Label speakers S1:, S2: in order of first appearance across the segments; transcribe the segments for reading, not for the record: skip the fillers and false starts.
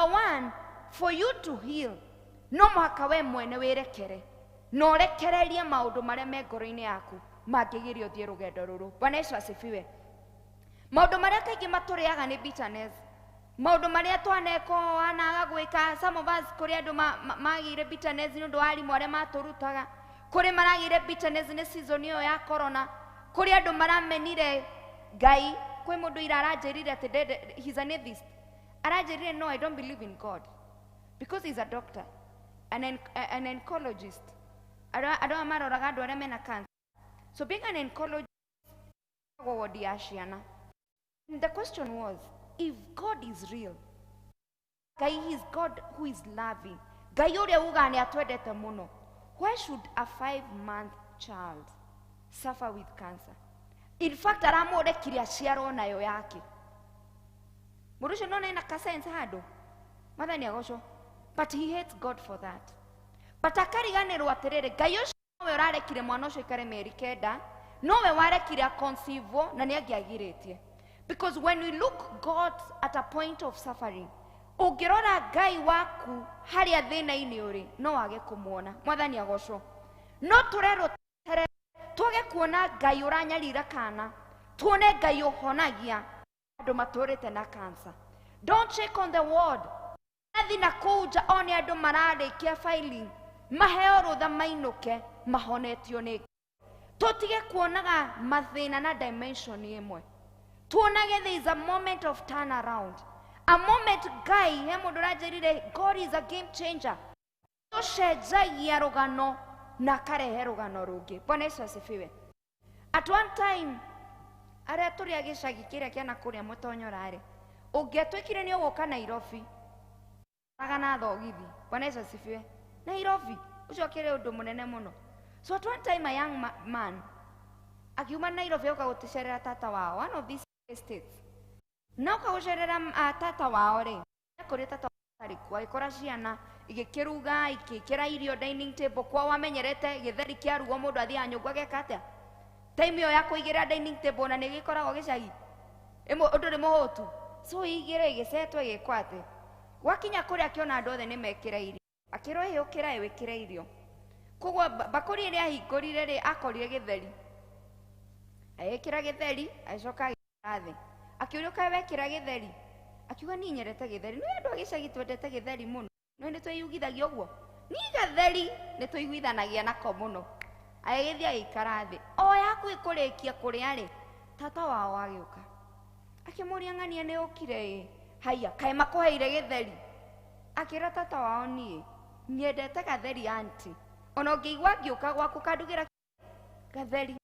S1: Number one, for you to heal, no mũhaka we mwene wĩrekere na ũrekererie maũndũ marĩa me ngoro-inĩ yaku mangĩgiria ũthiĩ rũgendo rũrũ. Bwana Yesu asifiwe. Maũndũ marĩa kaingĩ matũrĩaga nĩ bitterness, maũndũ marĩa twaneko wanaga gwĩka. Some of us, kũrĩ andũ magĩire bitterness nĩ ũndũ wa arimũ arĩa matũrutaga, kũrĩ maragĩire bitterness nĩ season ĩyo ya corona, kũrĩ andũ maramenire Ngai. Kwĩ mũndũ ira aranjĩrire atĩ he's an atheist. Aranjĩrire, "No, I don't believe in God," because he's a doctor, an oncologist, andũ aya maroraga andũ arĩa mena cancer. So being an oncologist, wodi ya ciana. And the question was, if God is real, Ngai is God who is loving, Ngai ũrĩa ugaga nĩ atwendete mũno, why should a 5-month child suffer with cancer? In fact, aramũrekire aciarwo nayo yake. Mũndũ ũcio nona ena kasense handũ. Mwathani agocwo. But he hates God for that, but akariganĩrwo atĩrĩrĩ, Ngai ũcio nowe ũrarekire mwana ũcio aikare mĩeri 9, nowe warekire aconceive, na nĩ angĩagirĩtie. Because when we look God at a point of suffering, ũngĩrora Ngai waku harĩa thĩna-inĩ ũrĩ, no wage kũmuona. Mwathani agocwo. No tũrerwo tere twage kuona Ngai ũranyarira kana tuone Ngai ũhonagia andũ matũrĩte na cancer. Don't check on the ward. Athi na kũu nja one andũ mararĩkia filing, maheo rũtha, mainũke mahonetio nĩ Ngai. Tũtige kuonaga mathĩna na dimension ĩmwe, tuonage there is a moment of turnaround, a moment Ngai. He mũndũ ũranjĩrire, God is a game changer, ũcenjagia rũgano na akarehe rũgano rũngĩ. Bwana Yesu asifiwe. At one time, arĩa tũrĩ a gĩcagi kĩrĩa kĩa nakũrĩa mũtonyorarĩ, ũngĩatuĩkire nĩ ũgũka Nairobi aga na thogithi. Bwana Yesu asifiwe. Nairobi ũcio ũkĩrĩ ũndũ mũnene mũno. So at one time, a young man akiuma Nairobi oka gũtũcerera tata wao, one of these estates, na oka gũcerera tata wao rĩ, akorire tata wao atarĩ kuo, agĩkora ciana igĩkĩruga, igĩkĩra irio dining table. Kwao amenyerete gĩtheri kĩarugwo, mũndũ athiaga nyũngũ ageka atĩa, time ĩyo ya kũigĩrĩra dining table na nĩ gĩkoragwo gĩcagi. Ũndũ nĩ mũhũtu, so igĩrĩ ĩgĩcetwo ĩgĩkwo atĩ gwakinya kũrĩa akĩona andũ othe nĩ mekĩra irio, akĩrwo, "Ĩ, ũkĩra ĩ wĩkĩre irio." Koguo mbakũri ĩrĩa ahingũrire rĩ, akorire gĩtheri, agĩkĩra gĩtheri, agĩcoka agĩikara thĩ. Akĩũrio, "Kaĩ wekĩra gĩtheri?" Akiuga, "Niĩ nyendete gĩtheri. Nĩ andũ a gĩcagi twendete gĩtheri mũno, no nĩ twĩyugithagia ũguo, niĩ gatheri nĩ tũiguithanagia nako mũno." Agĩgĩthiĩ agĩikara thĩ. O hakuhĩ kũrĩkia kũrĩa rĩ, tata wao agĩũka akĩmũria, "Ng'ania nĩ ũkire?" "Ĩ." "Haiya, kaĩ makũheire gĩtheri?" Akĩra tata wao, "Niĩ nyendete gatheri, anti, ona ũngĩigua ngĩũka gwaku kandugĩra gatheri."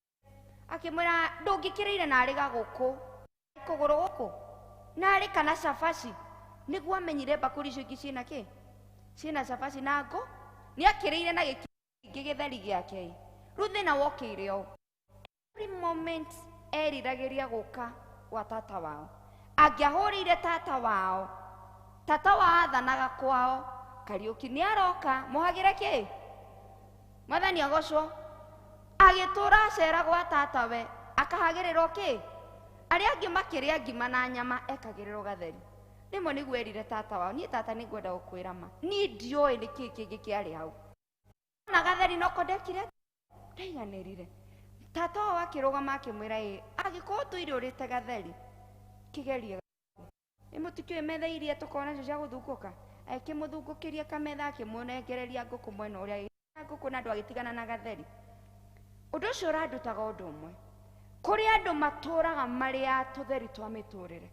S1: Akĩmwĩra, "Ndũngĩkĩrĩire narĩ gagũkũ kũgũrũ gũkũ narĩ kana cabaci." Nĩguo amenyire mbakũri icio ingĩ ciĩna kĩ, ciĩna cabaci na ngũ. Nĩ akĩrĩire na gĩkĩngĩ gĩtheri gĩake. Rĩu thĩna wokĩire o every moment eriragĩria gũka gwa tata wao. Angĩahũrĩire tata wao, tata wao athanaga kwao, "Kariũki nĩ aroka, mũhagĩre kĩ." Mwathani agocwo. Agĩtũra acera gwa tata we akahagĩrĩrwo kĩ, arĩa angĩ makĩrĩa ngima na nyama, ekagĩrĩrwo gatheri. Rĩmwe nĩguo erire tata wao, "Niĩ tata nĩ ngwenda gũkwĩra ma, niĩ ndiũĩ nĩ kĩĩ kĩngĩ kĩarĩ hau na gatheri noko ndekire ndaiganĩrire." Tata wao akĩrũgama akĩmwĩra, "Ĩ angĩkorwo tũire ũrĩte gatheri, kĩgerie ĩ mũtikĩũĩ metha iria tũkorwo nacio cia gũthungũka." Akĩmũthungũkĩria kametha, akĩmũnengereria ngũkũ mwena ũrĩa, agĩkĩra ngũkũ na andũ agĩtigana na gatheri. Ũndũ ũcio ũrandutaga ũndũ ũmwe: kũrĩ andũ matũraga marĩ a tũtheri twa mĩtũrĩre.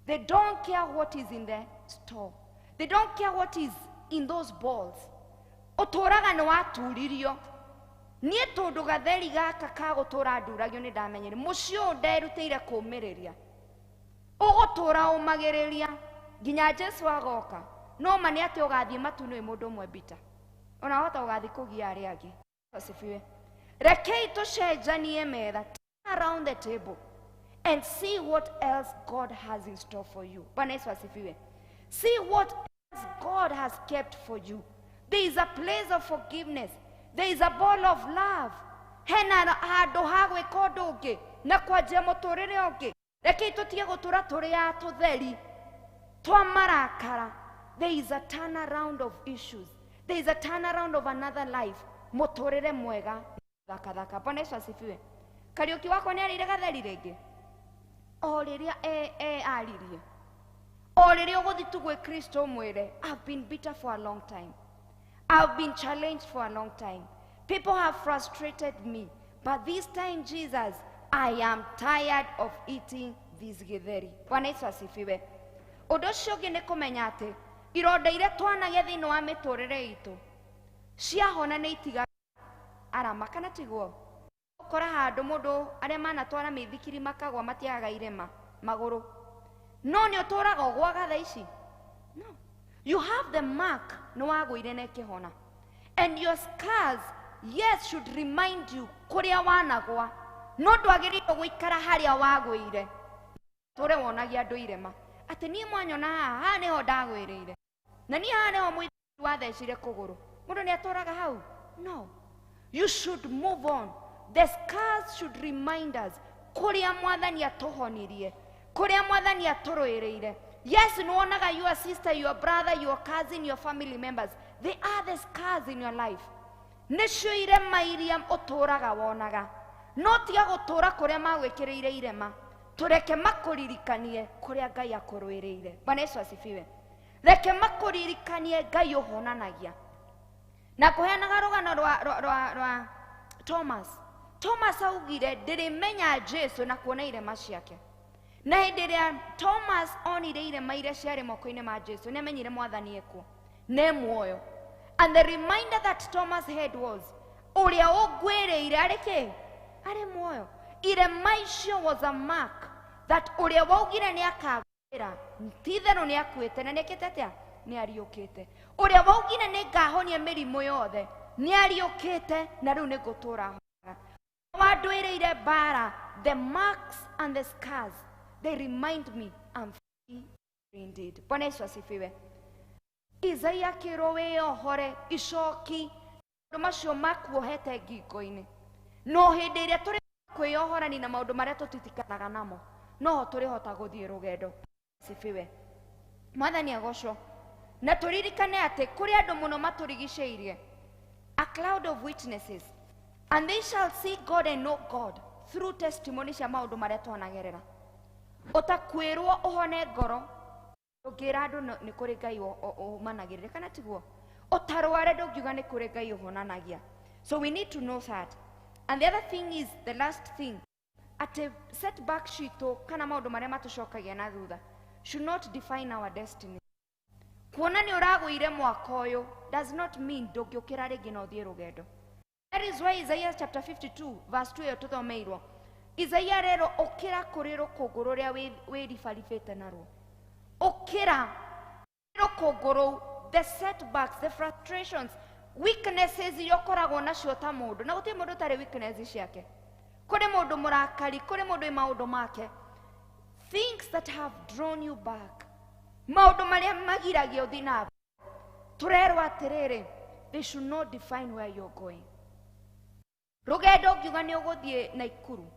S1: They don't care what is in the store, they don't care what is in those balls. Ũtũraga nĩ waturirio. Niĩ tondũ gatheri gaka ka gũtũra nduragio, nĩ ndamenyire mũciĩ ũyũ nderutĩire kũũmĩrĩria, ũgũtũra ũmagĩrĩria nginya Jesu agoka. No ma nĩ atĩ ũgathiĩ matu-inĩ wĩ mũndũ ũmwe mbita, ona wahota gũgathiĩ kũgia arĩa angĩ. Asifiwe. Rekei tũcenjanie metha. Turn around the table and see what else God has in store for you. Bwana Yesu asifiwe. See what else God has kept for you. There is a place of forgiveness, there is a ball of love. Hena handũ ha gwĩka ũndũ ũngĩ na kwanjia mũtũrĩre ũngĩ. Rekei tũtige gũtũra tũrĩ a tũtheri twa marakara. There is a turnaround of issues. There is a turnaround of another life. Mũtũrĩre mwega thakathaka. Bwana Yesu asifiwe. Kariũki wakwa nĩ arĩire gatheri rĩngĩ o rĩrĩa aririe, o rĩrĩa ũgũthiĩ tu gwĩ Kristo ũmwĩre, I've been bitter for a long time. I've been challenged for a long time. People have frustrated me. But this time, Jesus, I am tired of eating this githeri. Bwana Yesu asifiwe. Ũndũ ũcio ũngĩ nĩ kũmenya atĩ ironda iria twanagĩa thĩinĩ wa mĩtũrĩre itũ ciahona nĩ itigaga arama, kana tiguo? Ũkora handũ mũndũ arĩa manatwara mĩithikiri makagwa matiagaga irema magũrũ, no nĩ ũtũraga ũgwaga thaa ici. No, you have the mark, nĩ wagũire na ĩkĩhona, and your scars, yes, should remind you kũrĩa wanagwa, no ndwagĩrĩirwo gũikara harĩa wagũire. Tũre wonagia andũ irema atĩ niĩ mwanyona haha, haha nĩho ndagwĩrĩire, na niĩ haha nĩho mũithikiri wathecire kũgũrũ. Mũndũ nĩ atũraga hau? No, you should move on. The scars should remind us kũrĩa Mwathani atũhonirie, kũrĩa Mwathani atũrũĩrĩire. Yes, nĩwonaga your sister, your brother, your cousin, your family members, they are the scars in your life. Nĩcio irema iria ũtũraga wonaga, no tiga gũtũra kũrĩa magwĩkĩrĩire irema. Tũreke makũririkanie kũrĩa Ngai akũrũĩrĩire. Bwana Yesu asifiwe. Reke makũririkanie Ngai ũhonanagia. Na kũheanaga rũgano rwa Thomas. Thomas augire, ndĩrĩmenya Jesu na kuona irema ciake. Na hĩndĩ ĩrĩa Thomas onire irema iria ciarĩ moko-inĩ ma Jesu, nĩ amenyire Mwathani ekuo ne muoyo. And the reminder that Thomas had was, ũrĩa ũngwĩrĩire arĩ kĩ? Arĩ muoyo. Irema icio was a mark that ũrĩa waugire nĩ akagwĩra ti itherũ nĩ akuĩte na nĩ ekĩte atĩa? Nĩ ariũkĩte. Ũrĩa waugire nĩ ngahonia mĩrimũ yothe nĩ ariũkĩte, na rĩu nĩ ngũtũra honaga. Wandwĩrĩire mbara, the marks and the scars, they remind me I'm free indeed. Bwana Yesu asifiwe. Isaia akĩrwo wĩyohore icoki, maũndũ macio makuohete ngingo-inĩ. No hĩndĩ ĩrĩa tũrĩ kwĩyohorani na maũndũ marĩa tũtitikanaga namo, noho tũrĩhota gũthiĩ rũgendo. Asifiwe. Mwathani agocwo. Na tũririkane atĩ kũrĩ andũ mũno matũrigicĩirie, a cloud of witnesses, and they shall see God and know God through testimony cia maũndũ marĩa twanagerera. Ũtakwĩrwo ũhone ngoro, ndũngĩra andũ nĩ kũrĩ Ngai ũmanagĩrĩra, kana tiguo? Ũtarware ndũngiuga nĩ kũrĩ Ngai ũhonanagia. So we need to know that. And the other thing is, the last thing, atĩ setback citũ kana maũndũ marĩa matũcokagia na thutha should not define our destiny. Kuona nĩ ũragũire mwaka ũyũ does not mean ndũngĩũkĩra rĩngĩ na ũthiĩ rũgendo. That is why Isaiah chapter 52 verse 2 ĩyo tũthomeirwo, Isaiah rero, ũkĩra kũrĩ rũkũngũ rũrĩa wĩribaribĩte naruo. Ũkĩra rũkũngũ rũu, the setbacks, the frustrations, weaknesses iria ũkoragwo nacio ta mũndũ, na gũtirĩ mũndũ ũtarĩ weakness ciake. Kũrĩ mũndũ mũrakari, kũrĩ mũndũ wĩ maũndũ make, things that have drawn you back, maũndũ marĩa magiragia ũthiĩ na mbere. Tũrerwo atĩrĩrĩ, they should not define where you're going. Rũgendo ũngiuga nĩ ũgũthiĩ Naikuru,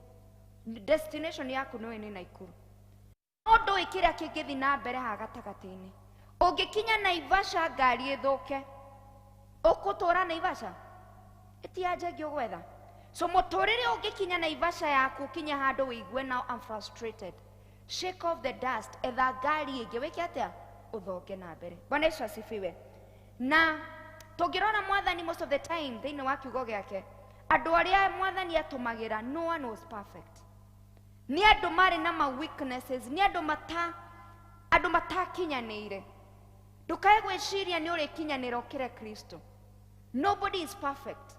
S1: destination yaku nĩũĩ nĩ Naikuru, no ndũĩ kĩrĩa kĩngĩthiĩ na mbere haha gatagatĩ-inĩ. Ũngĩkinya Naivasha ngari ĩthũke, ũkũtũra Naivasha ĩtianja ĩngĩ ũgwetha. So mũtũrĩre ũngĩkinya Naivasha yaku, ũkinye handũ wĩigue now I'm frustrated, shake off the dust, etha ngari ĩngĩ, wĩke atĩa? Ũthonge na mbere. Bwana Yesu asifiwe. Na tũngĩrora Mwathani, most of the time thĩinĩ wa kiugo gĩake, andũ arĩa Mwathani atũmagĩra, no one was perfect. Nĩ andũ marĩ na ma weaknesses, nĩ andũ mata andũ matakinyanĩire. Ndũkae gwĩciria nĩ ũrĩkinyanĩra ũkĩre Kristo. Nobody is perfect,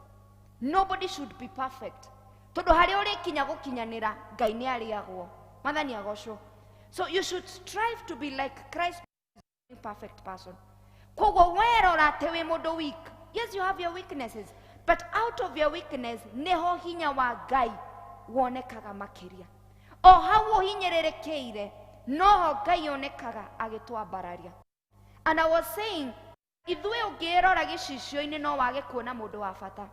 S1: nobody should be perfect, tondũ harĩa ũrĩkinya gũkinyanĩra, Ngai nĩ arĩagwo. Mwathani agocwo. So you should strive to be like Christ, perfect person. Koguo werora atĩ wĩ mũndũ weak, yes, you have your weaknesses, but out of your weakness nĩho hinya wa Ngai wonekaga makĩria. O hau ũhinyĩrĩrĩkĩire, noho Ngai onekaga agĩtwambararia. And I was saying, ithuĩ ũngĩrora gĩcicio-inĩ no wage kuona mũndũ wa bata,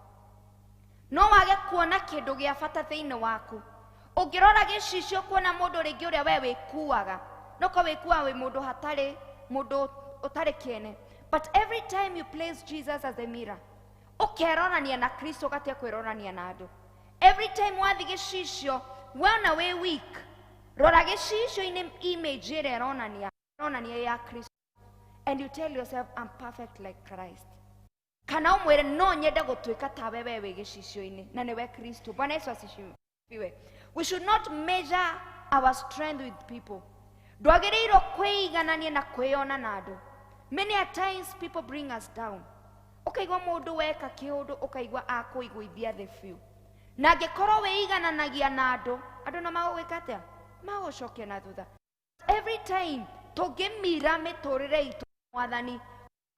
S1: no wage kuona kĩndũ gĩa bata thĩinĩ waku. Ũngĩrora gĩcicio kuona mũndũ rĩngĩ ũrĩa we wĩkuaga, no ko wĩkuaga wĩ mũndũ hatarĩ mũndũ. ũtarĩ kĩene. But every time you place Jesus as the mirror, ũkeronania na Kristo ũgatia kwĩronania na andũ. Every time wathiĩ gĩcicio wona wĩ weak, rora gĩcicio-inĩ image ĩrĩa ĩronania ya Kristo, and you tell yourself, I'm perfect like Christ. Kana ũmwĩre no nyende gũtuĩka tawe we wĩ gĩcicio-inĩ na nĩwe Kristo. Bwana Yesu asifiwe. We should not measure our strength with people. Ndwagĩrĩirwo kwĩiganania na kwĩyona na andũ. Many a times people bring us down. Ũkaigua mũndũ weka kĩũndũ ũkaigua akũigũithia thĩ biũ. Na angĩkorwo wĩigananagia na andũ, andũ no magũgwĩka atĩa? Magũcokia na thutha. Every time tũngĩmira mĩtũrĩre itũ mwathani,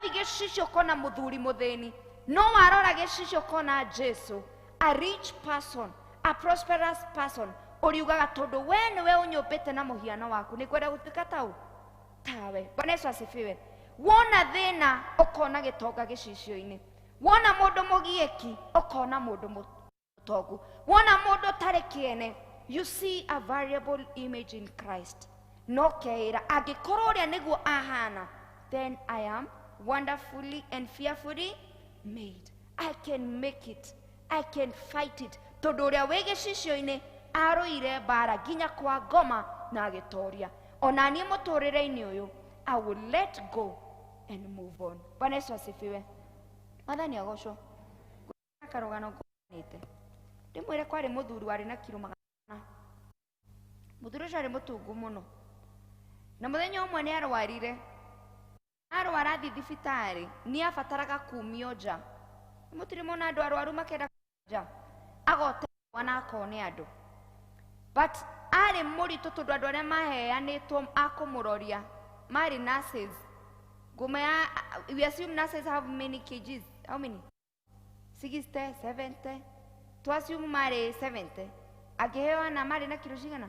S1: gĩcicio ũkona mũthuri mũthĩni, no warora gĩcicio ũkona Jesu, a rich person, a prosperous person, ũriugaga tondũ we nĩwe ũnyũmbĩte na mũhiano waku, nĩngwenda gũtuĩka tau tawe. Bwana Yesu asifiwe. Wona thĩna ũkona gĩtonga gĩcicio-inĩ, wona mũndũ mũgiĩki ũkona mũndũ mũtongu, wona mũndũ ũtarĩ kĩene, you see a variable image in Christ. No keĩra angĩkorwo ũrĩa nĩguo ahana, then I am wonderfully and fearfully made. I can make it. I can fight it. Tondũ ũrĩa wĩ gĩcicio-inĩ arũire mbara nginya kwa ngoma na agĩtoria. Ona niĩ mũtũrĩre-inĩ ũyũ, I will let go and move on. Bwana Yesu asifiwe. Mwathani agocwo. Karũgano ngũnĩte. Ndĩmwĩre kwarĩ mũthuri warĩ na kiro 400. Mũthuri ũcio arĩ mũtungu mũno. Na mũthenya ũmwe nĩ arwarire. Arwara athiĩ thibitarĩ, nĩ abataraga kumio nja. Mũtirĩ mona andũ arwaru makenda nja. Agoterwo na akone andũ. But arĩ mũritũ tondũ andũ arĩa maheanĩtwo a kũmũroria marĩ nurses. Ngũma ya, we assume nurses have many kgs. How many? 60, 70. To assume marĩ 70. Angĩheo na marĩ na kiro cigana?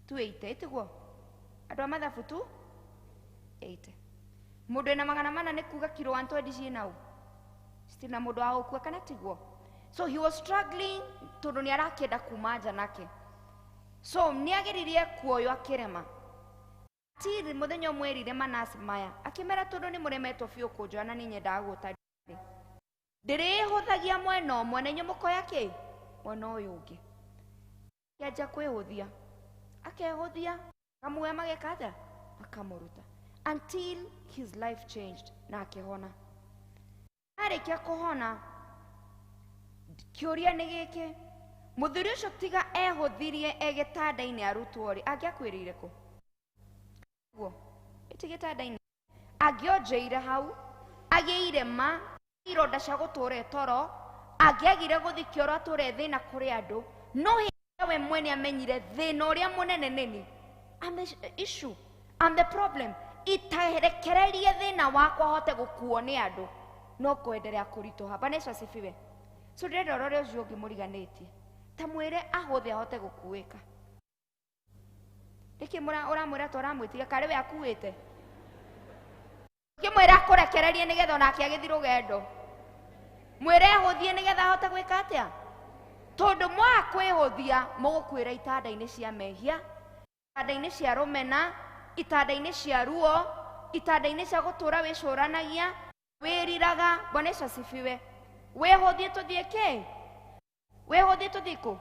S1: 280, ĩtiguo? Andũ a mathabu tu 80. Mũndũ ena 400 nĩ kuga kiro 120 ciĩ nau. Citirĩ na mũndũ wa gũkua kana tiguo? So he was struggling tondũ nĩ arakĩenda kuma nja nake. So nĩ ageririe kuoywo akĩrema. Till mũthenya ũmwe erire manasi maya, akĩmera tondũ nĩ mũremetwo biũ kũnjoya na nĩ nyendaga gũta. Ndĩrĩhũthagia mwena ũmwe na inyuĩ mũkoya kĩ? Mwena ũyũ ũngĩ. Akĩanjia kwĩhũthia. Akehũthia, kamuoya mageka atĩa? Makamũruta. Until his life changed na akĩhona. Arĩkia kũhona, kĩũria nĩ gĩkĩ, mũthuri ũcio tiga ehũthirie e gĩtanda-inĩ arutwo rĩ, angĩakuĩrĩire kũ? Guo, ĩti gĩtanda-inĩ. Angĩonjeire hau, agĩire ma, ironda cia gũtũra toro, angĩagire gũthiĩ kĩoro atũre thĩna kũrĩ andũ, no hĩndĩ we mwene amenyire thĩna ũrĩa mũnene nĩni. I'm the issue, I'm the problem. Itarekererie thĩna wakwa hote gũkuo nĩ andũ, no kwenderea kũritũha. Bwana Yesu asifiwe. So ndĩrenda ũrore ũcio ũngĩ mũriganĩtie, ta mwĩre ahũthe ahote gũkuĩka. Nĩkĩ ũramwĩra ta ũramwĩtiga karĩ we akuĩte? Ũkĩmwĩra akũrekererie nĩgetha onake agĩthiĩ rũgendo. Mwĩre ehũthie nĩgetha ahote gwĩka atĩa? Tondũ mwaga kwĩhũthia mũgũkuĩra itanda-inĩ cia mehia, itanda-inĩ cia rũmena, itanda-inĩ cia ruo, itanda-inĩ cia gũtũra wĩcũranagia, wĩriraga. Bwana Yesu asifiwe. Wĩhũthie tũthiĩ kĩ? Wĩhũthie tũthiĩ kũ?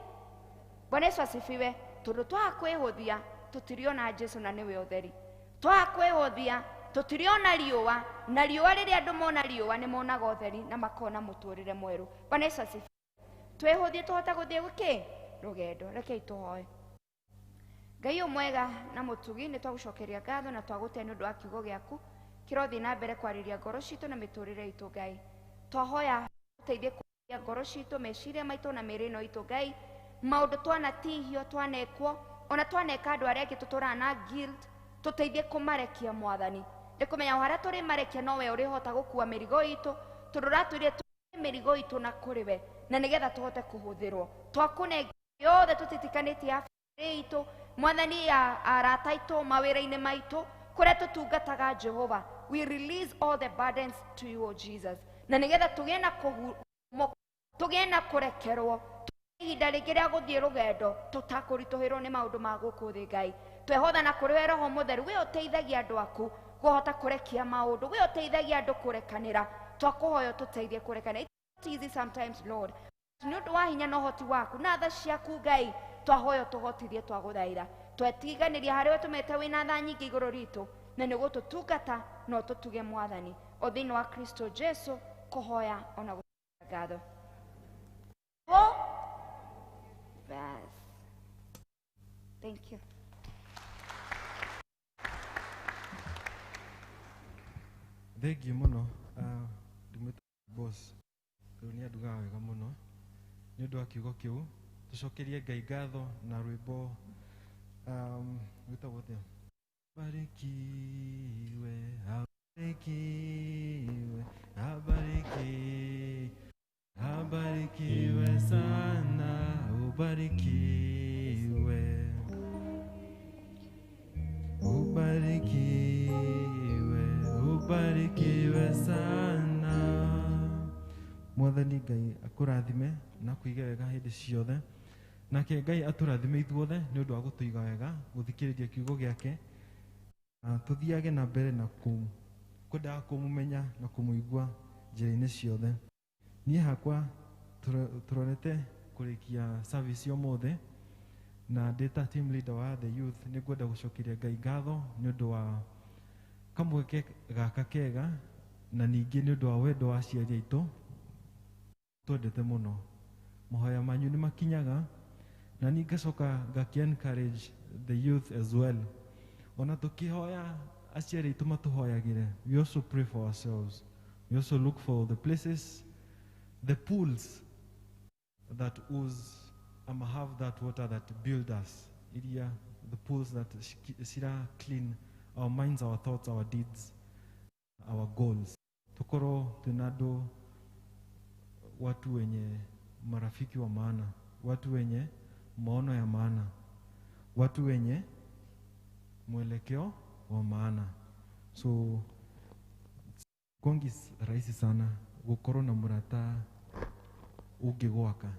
S1: Bwana Yesu asifiwe. Tondũ twaga kwĩhũthia tũtiriona Jesu na nĩwe ũtheri. Twaga kwĩhũthia tũtiriona riũa, na riũa rĩrĩa andũ mona riũa nĩ monaga ũtheri na makona mũtũrĩre mwerũ. Bwana Yesu asifiwe. Twĩhũthie tũhote gũthiĩ gũkĩ? Rũgendo. Rekei tũhoe. Ngai ũyũ mwega na mũtugi, nĩ twagũcokeria ngatho na twagũtĩa nĩ ũndũ wa kiugo gĩaku kĩrothiĩ na mbere kwarĩria ngoro citũ na mĩtũrĩre itũ. Ngai, twahoya ũteithie kũrĩria ngoro citũ, meciria maitũ na mĩĩrĩ ĩno itũ. Ngai, maũndũ twanatihio, twanekwo, ona twaneka andũ arĩa angĩ tũtũraga na guilt, tũteithie kũmarekia mwathani. Nĩ kũmenya o harĩa tũrĩmarekia nowe ũrĩhota gũkua mĩrigo itũ, tondũ ũratwĩrire tũrĩ mĩrigo itũ na kũrĩ we, na nĩgetha tũhote kũhũthĩrwo. Twakũnengera yothe tũtitikanĩtie ya bamĩrĩ itũ, mwathani, ya arata aitũ, mawĩra-inĩ maitũ, kũrĩa tũtungataga Jehova. We release all the burdens to you, O Jesus. Na nĩgetha tũgĩe na kũhurũka, tũgĩe na kũrekerwo, ihinda rĩngĩ rĩa gũthiĩ rũgendo tũtakũritũhĩrwo nĩ maũndũ ma gũkũ thĩ. Ngai, twehotha na kũrĩ we Roho Mũtheru, we ũteithagia andũ aku Guhota kurekia maundu we uteithagia andu kurekanira twakuhoya tuteithie kurekanira. It's easy sometimes, Lord, ni undu wa hinya na uhoti waku na tha ciaku Ngai twahoya tuhotithie twaguthaira twetiganiria hari we tumete wina tha nyingi iguru ritu na ni gututungata no tutuge Mwathani o thiini wa Kristo Jesu kuhoya ona ngatho. Thank you.
S2: Thengiũ mũno ndimwĩta boss tondũ nĩ andugaga wega mũno nĩ ũndũ wa kiugo kĩu. Tũcokerie Ngai ngatho na rwĩmbo rwĩtagwo atĩa? Abarikiwe, abarikiwe, abarikiwe, abarikiwe sana, ubarikiwe, ubarikiwe, ubarikiwe sana. Mwathani Ngai akũrathime na akũige wega hĩndĩ ciothe, nake Ngai atũrathime ithuothe nĩ ũndũ wa gũtũiga wega gũthikĩrĩria kiugo gĩake, na tũthiage na mbere na kwendaga kũmũmenya na kũmũigua njĩra-inĩ ciothe. Niĩ hakwa tũrorete kũrĩkia service ũmũthĩ, na ndĩ ta team leader wa the youth nĩ ngwenda gũcokeria Ngai ngatho nĩ ũndũ wa kamweke gaka kega, na ningĩ nĩ ũndũ wa wendo wa aciari aitũ twendete mũno. Mahoya manyu nĩ makinyaga, na niĩ ngacoka ngakĩ encourage the youth as well. Ona tũkĩhoya aciari aitũ matũhoyagĩre, we also pray for ourselves. We also look for the places, the pools that ooze ama have that water that build us, iria the pools that cira clean our minds, our thoughts, our deeds, our goals. Tukorwo twina andũ, watu wenye marafiki wa maana, watu wenye maono ya maana, watu wenye mwelekeo wa maana. So kwangi rahisi sana gukorwo na murata ungigwaka,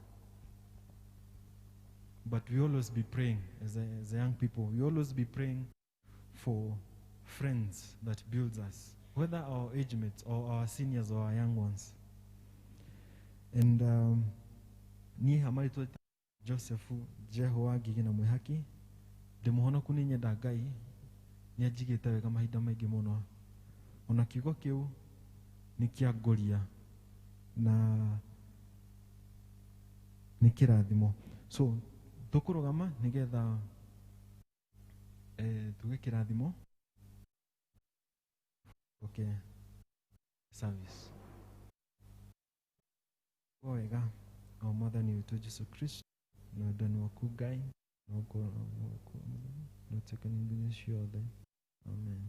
S2: but we always be praying as a young people. We always be praying for friends that builds us, whether our age mates or our seniors or our young ones. And niĩ hamarĩtwo Joseph Jeho wa Ngigĩ na Mwĩhaki, ndĩ mũhonoku, nĩ nyenda Ngai, nĩ anjigĩte wega mahinda maingĩ mũno. Ona kiugo kĩu nĩ kĩangũria na nĩ kĩrathimo. So tũkũrũgama nĩgetha tuge kĩrathimo. Okay, service. Wega o Mwathani witũ Jesu Kristo na wendani waku Ngai na ũtuĩkani ciothe. Amen.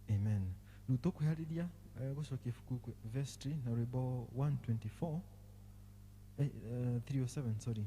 S2: Amen. Rĩu tũkwĩharĩria gũcokia ibuku vestry na rwĩmbo 124 307, sorry.